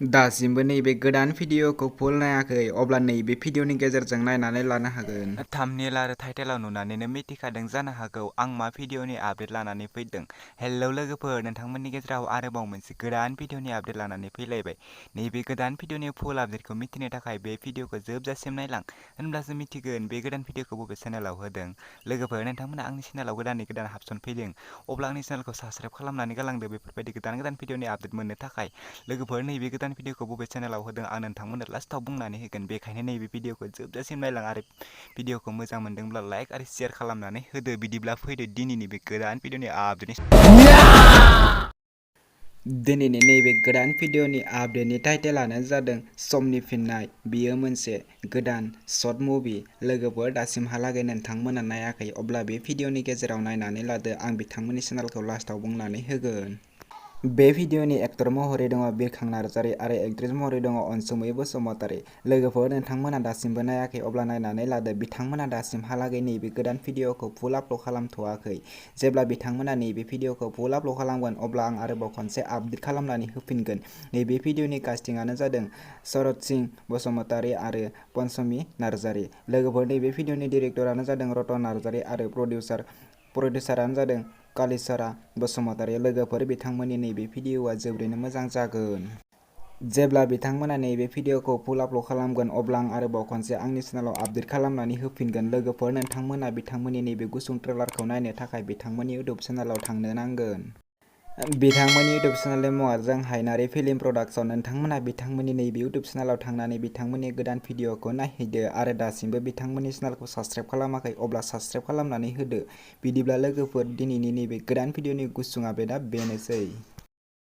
दासिमबो नैबे गोदान भिडिअ'खौ फुल नायाखै अब्ला नैबे भिडिअ'नि गेजेरजों नायनानै लानो हागोन। थाम्बनेल आरो टाइटेलाव नुनानैनो मिथिखादों जानो हागौ आं मा भिडिअ'नि आपडेट लानानै फैदों। हेलौ लोगोफोर, नोंथांमोननि गेजेराव आरोबाव मोनसे गोदान भिडिअ'नि आपडेट लानानै फैलायबाय। नैबे गोदान भिडिअ'नि फुल आपडेटखौ मिथिनो थाखाय बे भिडिअ'खौ जोबजासिम नायलां, होनब्लासो मिथिगोन बे गोदान भिडिअ'खौ बबे चेनेलाव होदों। लोगोफोर, नोंथांमोना आंनि चेनेलाव गोदानै गोदान हाबसन फैदों, अब्ला आंनि चेनेलखौ साबस्क्राइब खालामनानै गालांदो बेफोरबायदि गोदान गोदान भिडिअ'नि आपडेट मोननो थाखाय। लोगोफोर, नैबे गोदान भिडिअ'खौ बबे चेनेलाव होदों आं नोंथांमोननो लास्टआव बुंनानै होगोन, बेखायनो नैबे भिडिअ'खौ जोबजासिम नायलां आरो भिडिअ'खौ मोजां मोनदोंब्ला लाइक आरो शेयार खालामनानै होदो। बिदिब्ला फैदो दिनैनि बे गोदान भिडिअ'नि आपडेटनि दिनैनि नैबे गोदान भिडिअ'नि आपडेटनि टाइटेलानो जादों समनि फिननाय। बियो मोनसे गोदान शर्ट मुभि। लोगोफोर, दासिमहालागै नोंथांमोना नायाखै अब्ला बे भिडिअ'नि गेजेराव नायनानै लादो, आं बिथांमोननि चेनेलखौ लास्टआव बुंनानै होगोन। बे भिडिअ'नि एक्टर महरै दङ बिरखां नार्जारि आरो एक्ट्रेस महरै दङ अनसुमै बसुमतारी। लोगोफोर, नोंथांमोना दासिमबो नायाखै अब्ला नायनानै लादो। बिथांमोना दासिमहालागै नैबे गोदान भिडिअ'खौ फुल आपल'ड खालामथ'वाखै। जेब्ला बिथांमोना नैबे भिडिअ'खौ फुल आपल'ड खालामगोन अब्ला आं आरोबाव खनसे आपडेट खालामनानै होफिनगोन। नैबे भिडिअ'नि कास्टिंआनो जादों शरत सिंह बसुमतारी आरो पनसमि नार्जारि। लोगोफोर, नैबे भिडिअ'नि डिरेक्टरानो जादों रतन नार्जारि आरो प्रडिउसारानो जादों कालिचरण बसुमतारी। लोगोफोर, बिथांमोननि नैबे भिडिअ'आ जोबोरैनो मोजां जागोन। जेब्ला बिथांमोना नैबे भिडिअ'खौ फुल आपल'ड खालामगोन अब्ला आं आरोबाव खनसे आंनि चेनेलाव आपडेट खालामनानै होफिनगोन। लोगोफोर, नोंथांमोना बिथांमोननि नैबे गुसुं ट्रेलारखौ नायनो थाखाय बिथांमोननि इउटिउब चेनेलाव थांनो नांगोन। बिथांमोननि इउटिउब चेनेलनि मुङा जादों हायनारि फिल्म प्रडाक्शन। नोंथांमोना बिथांमोननि नैबे इउटिउब चेनेलाव थांनानै बिथांमोननि गोदान भिडिअ'खौ नायहैदो आरो दासिमबो बिथांमोननि चेनेलखौ साबस्क्राइब खालामाखै अब्ला साबस्क्राइब खालामनानै होदो। बिदिब्ला लोगोफोर, दिनैनि नैबे गोदान भिडिअ'नि गुसुं आपडेटआ बेनोसै।